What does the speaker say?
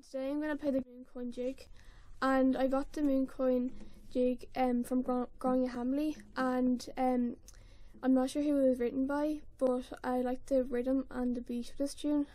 Today I'm going to play the Mooncoin Jig and I got the Mooncoin Jig um, from Gráinne Hamley and um, I'm not sure who it was written by but I like the rhythm and the beat of this tune.